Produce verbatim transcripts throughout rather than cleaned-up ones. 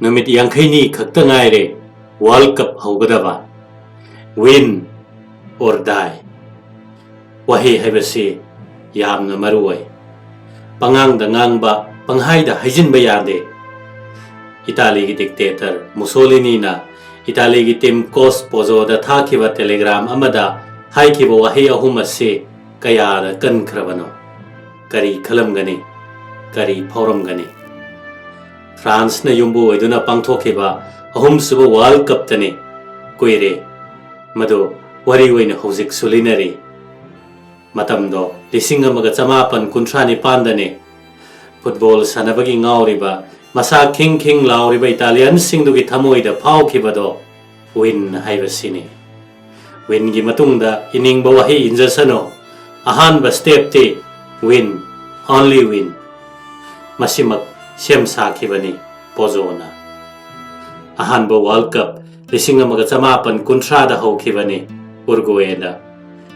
ꯅꯨꯃꯤꯠ ꯌꯥꯡꯈꯩꯅꯤ ꯈꯛꯇ ꯉꯥꯏꯔꯦ World Cup ꯍꯧꯒꯗꯕ꯫ Win or die꯫ ꯋꯥꯍꯩ ꯍꯥꯏꯕꯁꯤ ꯌꯥꯝꯅ ꯃꯔꯨ ꯑꯣꯏ꯫ ꯄꯉꯥꯡꯗ ꯉꯥꯡꯕ, ꯄꯪꯍꯥꯏꯗ ꯍꯥꯏꯖꯤꯟꯕ ꯌꯥꯗꯦ꯫ ꯏꯇꯥꯂꯤꯒꯤ dictator ꯃꯨꯁꯣꯂꯤꯅꯤꯅ ꯏꯇꯥꯂꯤꯒꯤ team coach ꯄꯣꯖꯣꯗ ꯊꯥꯈꯤꯕ telegram ꯑꯃꯗ ꯍꯥꯏꯈꯤꯕ ꯋꯥꯍꯩ ꯑꯍꯨꯝ ꯑꯁꯤ ꯀꯌꯥꯗ ꯀꯟꯈ꯭ꯔꯕꯅꯣ? ꯀꯔꯤ ꯈꯜꯂꯝꯒꯅꯤ? ꯀꯔꯤ ꯐꯥꯎꯔꯝꯒꯅꯤ? ꯐ꯭ꯔꯥꯟꯁꯅ ꯌꯨꯝꯕꯨ ꯑꯣꯏꯗꯨꯅ ꯄꯥꯡꯊꯣꯛꯈꯤꯕ ꯑꯍꯨꯝꯁꯨꯕ World Cupꯇꯅꯤ꯫ ꯀꯨꯏꯔꯦ꯫ ꯃꯗꯨ ꯋꯥꯔꯤ ꯑꯣꯏꯅ ꯍꯧꯖꯤꯛꯁꯨ ꯂꯤꯅꯔꯤ꯫ ꯃꯇꯝꯗꯣ ꯂꯤꯁꯤꯡ ꯑꯃꯒ ꯆꯃꯥꯄꯟ ꯀꯨꯟꯊ꯭ꯔꯥ ꯅꯤꯄꯥꯟꯗꯅꯤ꯫ Football ꯁꯥꯟꯅꯕꯒꯤ ꯉꯥꯎꯔꯤꯕ, ꯃꯁꯥ ꯈꯤꯡ ꯈꯤꯡ ꯂꯥꯎꯔꯤꯕ Italianꯁꯤꯡꯗꯨꯒꯤ ꯊꯃꯣꯏꯗ ꯐꯥꯎꯈꯤꯕꯗꯣ win ꯍꯥꯏꯕꯁꯤꯅꯤ꯫ Winꯒꯤ ꯃꯇꯨꯡꯗ ꯏꯅꯤꯡꯕ ꯋꯥꯍꯩ ꯏꯟꯖꯁꯅꯨ꯫ ꯑꯍꯥꯟꯕ stepꯇꯤ win, only win꯫ ꯃꯁꯤꯃꯛ ꯁꯦꯝ ꯁꯥꯈꯤꯕꯅꯤ ꯄꯣꯖꯣꯅ꯫ ꯑꯍꯥꯟꯕ World Cup ꯂꯤꯁꯤꯡ ꯑꯃꯒ ꯆꯃꯥꯄꯟ ꯀꯨꯟꯊ꯭ꯔꯥꯗ ꯍꯧꯈꯤꯕꯅꯤ ꯎꯔꯨꯒ꯭ꯋꯦꯗ꯫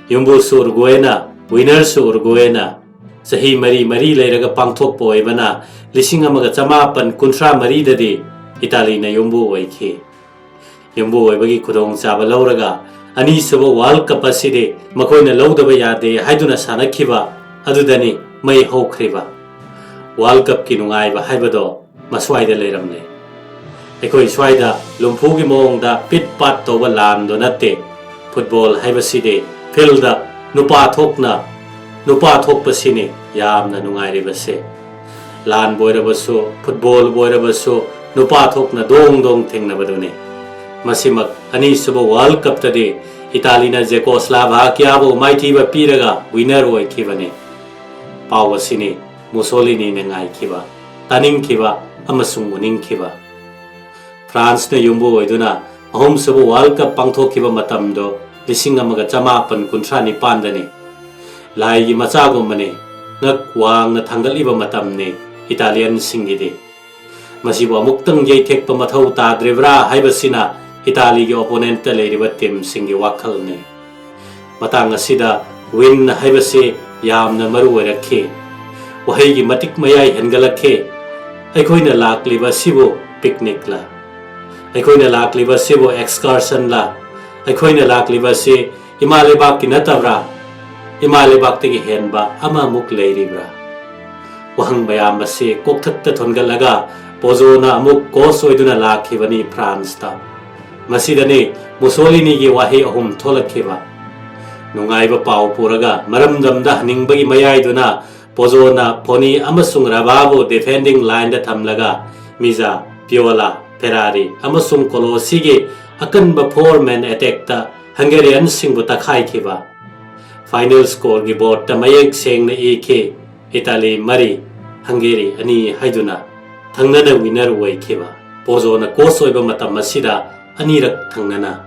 ꯌꯨꯝꯕꯨꯁꯨ ꯎꯔꯨꯒ꯭ꯋꯦꯅ, winnerꯁꯨ ꯎꯔꯨꯒ꯭ꯋꯦꯅ꯫ ꯆꯍꯤ ꯃꯔꯤ ꯃꯔꯤ ꯂꯩꯔꯒ ꯄꯥꯡꯊꯣꯛꯄ ꯑꯣꯏꯕꯅ ꯂꯤꯁꯤꯡ ꯑꯃꯒ ꯆꯃꯥꯄꯟ ꯀꯨꯟꯊ꯭ꯔꯥ ꯃꯔꯤꯗꯗꯤ ꯏꯇꯥꯂꯤꯅ ꯌꯨꯝꯕꯨ ꯑꯣꯏꯈꯤ꯫ ꯌꯨꯝꯕꯨ ꯑꯣꯏꯕꯒꯤ ꯈꯨꯗꯣꯡꯆꯥꯕ ꯂꯧꯔꯒ ꯑꯅꯤꯁꯨꯕ World Cup ꯑꯁꯤꯗꯤ ꯃꯈꯣꯏꯅ ꯂꯧꯗꯕ ꯌꯥꯗꯦ ꯍꯥꯏꯗꯨꯅ ꯁꯥꯟꯅꯈꯤꯕ ꯑꯗꯨꯗꯅꯤ ꯃꯩ ꯍꯧꯈ꯭ꯔꯤꯕ꯫ World Cupꯀꯤ ꯅꯨꯡꯉꯥꯏꯕ ꯍꯥꯏꯕꯗꯣ ꯃꯁ꯭ꯋꯥꯏꯗ ꯂꯩꯔꯝꯂꯦ꯫ ꯑꯩꯈꯣꯏ ꯁ꯭ꯋꯥꯏꯗ ꯂꯨꯝꯐꯨꯒꯤ ꯃꯑꯣꯡꯗ ꯄꯤꯠ ꯄꯥꯠ ꯇꯧꯕ ꯂꯥꯟꯗꯣ ꯅꯠꯇꯦ꯫ Football ꯍꯥꯏꯕꯁꯤꯗꯤ fieldꯗ ꯅꯨꯄꯥ ꯊꯣꯛꯅ, ꯅꯨꯄꯥ ꯊꯣꯛꯄꯁꯤꯅꯤ ꯌꯥꯝꯅ ꯅꯨꯡꯉꯥꯏꯔꯤꯕꯁꯦ꯫ ꯂꯥꯟꯕꯨ ꯑꯣꯏꯔꯕꯁꯨ, footballꯕꯨ ꯑꯣꯏꯔꯕꯁꯨ, ꯅꯨꯄꯥ ꯊꯣꯛꯅ ꯗꯣꯡ ꯗꯣꯡ ꯊꯦꯡꯅꯕꯗꯨꯅꯤ꯫ ꯃꯁꯤꯃꯛ ꯑꯅꯤꯁꯨꯕ World Cupꯇꯗꯤ ꯏꯇꯥꯂꯤꯅ ꯖꯦꯀꯣꯁ꯭ꯂꯥꯚꯥꯀꯤꯌꯥꯕꯨ ꯃꯥꯏꯊꯤꯕ ꯄꯤꯔꯒ winner ꯑꯣꯏꯈꯤꯕꯅꯤ꯫ ꯄꯥꯎ ꯑꯁꯤꯅꯤ ꯃꯨꯁꯣꯂꯤꯅꯤꯅ ꯉꯥꯏꯈꯤꯕ, ꯇꯥꯅꯤꯡꯈꯤꯕ ꯑꯃꯁꯨꯡ ꯎꯅꯤꯡꯈꯤꯕ꯫ ꯐ꯭ꯔꯥꯟꯁꯅ ꯌꯨꯝꯕꯨ ꯑꯣꯏꯗꯨꯅ ꯑꯍꯨꯝꯁꯨꯕ World Cup ꯄꯥꯡꯊꯣꯛꯈꯤꯕ ꯃꯇꯝꯗꯣ ꯂꯤꯁꯤꯡ ꯑꯃꯒ ꯆꯃꯥꯄꯟ ꯀꯨꯟꯊ꯭ꯔꯥ ꯅꯤꯄꯥꯟꯗꯅꯤ꯫ ꯂꯥꯏꯒꯤ ꯃꯆꯥꯒꯨꯝꯕꯅꯤ ꯉꯛ ꯋꯥꯡꯅ ꯊꯥꯡꯒꯠꯂꯤꯕ ꯃꯇꯝꯅꯤ ꯏꯇꯥꯂꯤꯌꯟꯁꯤꯡꯒꯤꯗꯤ꯫ ꯃꯁꯤꯕꯨ ꯑꯃꯨꯛꯇꯪ ꯌꯩꯊꯦꯛꯄ ꯃꯊꯧ ꯇꯥꯗ꯭ꯔꯤꯕ꯭ꯔꯥ ꯍꯥꯏꯕꯁꯤꯅ ꯏꯇꯥꯂꯤꯒꯤ opponentꯇ ꯂꯩꯔꯤꯕ teamꯁꯤꯡꯒꯤ ꯋꯥꯈꯜꯅꯤ꯫ ꯃꯇꯥꯡ ꯑꯁꯤꯗ win ꯍꯥꯏꯕꯁꯤ ꯌꯥꯝꯅ ꯃꯔꯨ ꯑꯣꯏꯔꯛꯈꯤ꯫ ꯋꯥꯍꯩꯒꯤ ꯃꯇꯤꯛ ꯃꯌꯥꯏ ꯍꯦꯟꯒꯠꯂꯛꯈꯤ꯫ ꯑꯩꯈꯣꯏꯅ ꯂꯥꯛꯂꯤꯕ ꯑꯁꯤꯕꯨ ꯄꯤꯛꯅꯤꯛꯂꯥ? ꯑꯩꯈꯣꯏꯅ ꯂꯥꯛꯂꯤꯕꯁꯤꯕꯨ ꯑꯦꯛꯁꯀꯔꯁꯟꯂꯥ? ꯑꯩꯈꯣꯏꯅ ꯂꯥꯛꯂꯤꯕꯁꯤ ꯏꯃꯥ ꯂꯩꯕꯥꯛꯀꯤ ꯅꯠꯇꯕ꯭ꯔꯥ? ꯏꯃꯥ ꯂꯩꯕꯥꯛꯇꯒꯤ ꯍꯦꯟꯕ ꯑꯃꯃꯨꯛ ꯂꯩꯔꯤꯕ꯭ꯔꯥ? ꯋꯥꯍꯪ ꯃꯌꯥꯝ ꯑꯁꯤ ꯀꯣꯛꯊꯛꯇ ꯊꯣꯟꯒꯠꯂꯒ ꯄꯣꯖꯣꯅ ꯑꯃꯨꯛ ꯀꯣꯁ ꯑꯣꯏꯗꯨꯅ ꯂꯥꯛꯈꯤꯕꯅꯤ ꯐ꯭ꯔꯥꯟꯁꯇ꯫ ꯃꯁꯤꯗꯅꯤ ꯃꯨꯁꯣꯂꯤꯅꯤꯒꯤ ꯋꯥꯍꯩ ꯑꯍꯨꯝ ꯊꯣꯛꯂꯛꯈꯤꯕ꯫ ꯅꯨꯡꯉꯥꯏꯕ ꯄꯥꯎ ꯄꯨꯔꯒ ꯃꯔꯝꯗꯝꯗ ꯍꯟꯅꯤꯡꯕꯒꯤ ꯃꯌꯥꯏꯗꯨꯅ ꯄꯣꯖꯣꯅ ꯐꯣꯅꯤ ꯑꯃꯁꯨꯡ ꯔꯕꯥꯕꯨ ꯗꯤꯐꯦꯟꯗꯤꯡ ꯂꯥꯏꯟꯗ ꯊꯝꯂꯒ ꯃꯤꯖꯥ, ꯄꯤꯌꯣꯂꯥ, ꯐꯦꯔꯥꯔꯤ ꯑꯃꯁꯨꯡ ꯀꯣꯂꯣꯁꯤꯒꯤ ꯑꯀꯟꯕ ꯐꯣꯔ ꯃꯦꯟ ꯑꯦꯇꯦꯛꯇ ꯍꯪꯒꯦꯔꯤꯌꯟꯁꯤꯡꯕꯨ ꯇꯛꯈꯥꯏꯈꯤꯕ꯫ ꯐꯥꯏꯅꯦꯜ ꯁ꯭ꯀꯣꯔꯒꯤ ꯕꯣꯔꯗꯇ ꯃꯌꯦꯛ ꯁꯦꯡꯅ ꯏꯈꯤ, "ꯏꯇꯥꯂꯤ ꯃꯔꯤ, ꯍꯪꯒꯦꯔꯤ ꯑꯅꯤ" ꯍꯥꯏꯗꯨꯅ ꯊꯪꯅꯅ ꯋꯤꯅꯔ ꯑꯣꯏꯈꯤꯕ꯫ ꯄꯣꯖꯣꯅ ꯀꯣꯁ ꯑꯣꯏꯕ ꯃꯇꯝ ꯑꯁꯤꯗ ꯑꯅꯤꯔꯛ ꯊꯪꯅꯅ꯫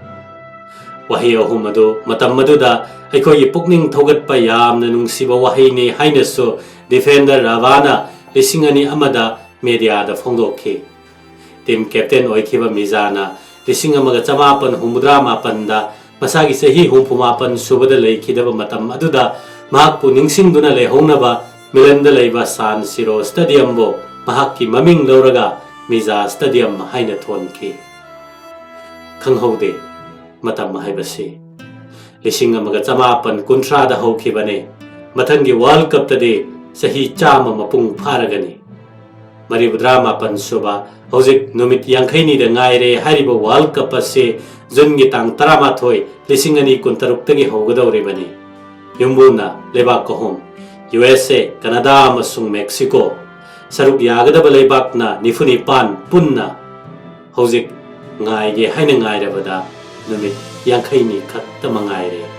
ꯋꯥꯍꯩ ꯑꯍꯨꯝ ꯑꯗꯨ ꯃꯇꯝ ꯑꯗꯨꯗ ꯑꯩꯈꯣꯏꯒꯤ ꯄꯨꯛꯅꯤꯡ ꯊꯧꯒꯠꯄ ꯌꯥꯝꯅ ꯅꯨꯡꯁꯤꯕ ꯋꯥꯍꯩꯅꯤ ꯍꯥꯏꯅꯁꯨ ꯗꯤꯐꯦꯟꯗꯔ ꯔꯥꯚꯥꯅ ꯂꯤꯁꯤꯡ ꯑꯅꯤ ꯑꯃꯗ ꯃꯦꯗꯤꯌꯥꯗ ꯐꯣꯡꯗꯣꯛꯈꯤ꯫ ꯇꯤꯝ ꯀꯦꯞꯇꯦꯟ ꯑꯣꯏꯈꯤꯕ ꯃꯤꯖꯥꯅ ꯂꯤꯁꯤꯡ ꯑꯃꯒ ꯆꯃꯥꯄꯟ ꯍꯨꯝꯐꯨꯇꯔꯥ ꯃꯥꯄꯟꯗ ꯃꯁꯥꯒꯤ ꯆꯍꯤ ꯍꯨꯝꯐꯨ ꯃꯥꯄꯟ ꯁꯨꯕꯗ ꯂꯩꯈꯤꯗꯕ ꯃꯇꯝ ꯑꯗꯨꯗ ꯃꯍꯥꯛꯄꯨ ꯅꯤꯡꯁꯤꯡꯗꯨꯅ ꯂꯩꯍꯧꯅꯕ ꯃꯤꯂꯟꯗ ꯂꯩꯕ ꯁꯥꯟ ꯁꯤꯔꯣ ꯁ꯭ꯇꯦꯗꯤꯌꯝꯕꯨ ꯃꯍꯥꯛꯀꯤ ꯃꯃꯤꯡ ꯂꯧꯔꯒ ꯃꯤꯖꯥ ꯁ꯭ꯇꯦꯗꯤꯌꯝ ꯍꯥꯏꯅ ꯊꯣꯟꯈꯤ꯫ ꯈꯪꯍꯧꯗꯦ ꯃꯇꯝ ꯍꯥꯏꯕꯁꯤ꯫ ꯂꯤꯁꯤꯡ ꯑꯃꯒ ꯆꯃꯥꯄꯟ ꯀꯨꯟꯊ꯭ꯔꯥꯗ ꯍꯧꯈꯤꯕꯅꯤ꯫ ꯃꯊꯪꯒꯤ ꯋꯥꯔꯜ ꯀꯞꯇꯗꯤ ꯆꯍꯤ ꯆꯥꯝꯃ ꯃꯄꯨꯡ ꯐꯥꯔꯒꯅꯤ꯫ ꯃꯔꯤꯐꯨꯇꯔꯥ ꯃꯥꯄꯟ ꯁꯨꯕ, ꯍꯧꯖꯤꯛ ꯅꯨꯃꯤꯠ ꯌꯥꯡꯈꯩꯅꯤꯗ ꯉꯥꯏꯔꯦ ꯍꯥꯏꯔꯤꯕ ꯋꯥꯔꯜ ꯀꯞ ꯑꯁꯤ ꯖꯨꯟꯒꯤ ꯇꯥꯡ ꯇꯔꯥꯃꯥꯊꯣꯏ, ꯂꯤꯁꯤꯡ ꯑꯅꯤ ꯀꯨꯟꯇꯔꯨꯛꯇꯒꯤ ꯍꯧꯒꯗꯧꯔꯤꯕꯅꯤ꯫ ꯌꯨꯝꯕꯨꯅ ꯂꯩꯕꯥꯛ ꯑꯍꯨꯝ, ꯌꯨ ꯑꯦꯁ ꯑꯦ, ꯀꯅꯥꯗꯥ ꯑꯃꯁꯨꯡ ꯃꯦꯛꯁꯤꯀꯣ, ꯁꯔꯨꯛ ꯌꯥꯒꯗꯕ ꯂꯩꯕꯥꯛꯅ ꯅꯤꯐꯨ ꯅꯤꯄꯥꯟ ꯄꯨꯟꯅ ꯍꯧꯖꯤꯛ ꯉꯥꯏꯒꯦ ꯍꯥꯏꯅ ꯉꯥꯏꯔꯕꯗ ꯅꯨꯃꯤꯠ ꯌꯥꯡꯈꯩꯅꯤ ꯈꯛꯇ ꯃꯉꯥꯏꯔꯦ꯫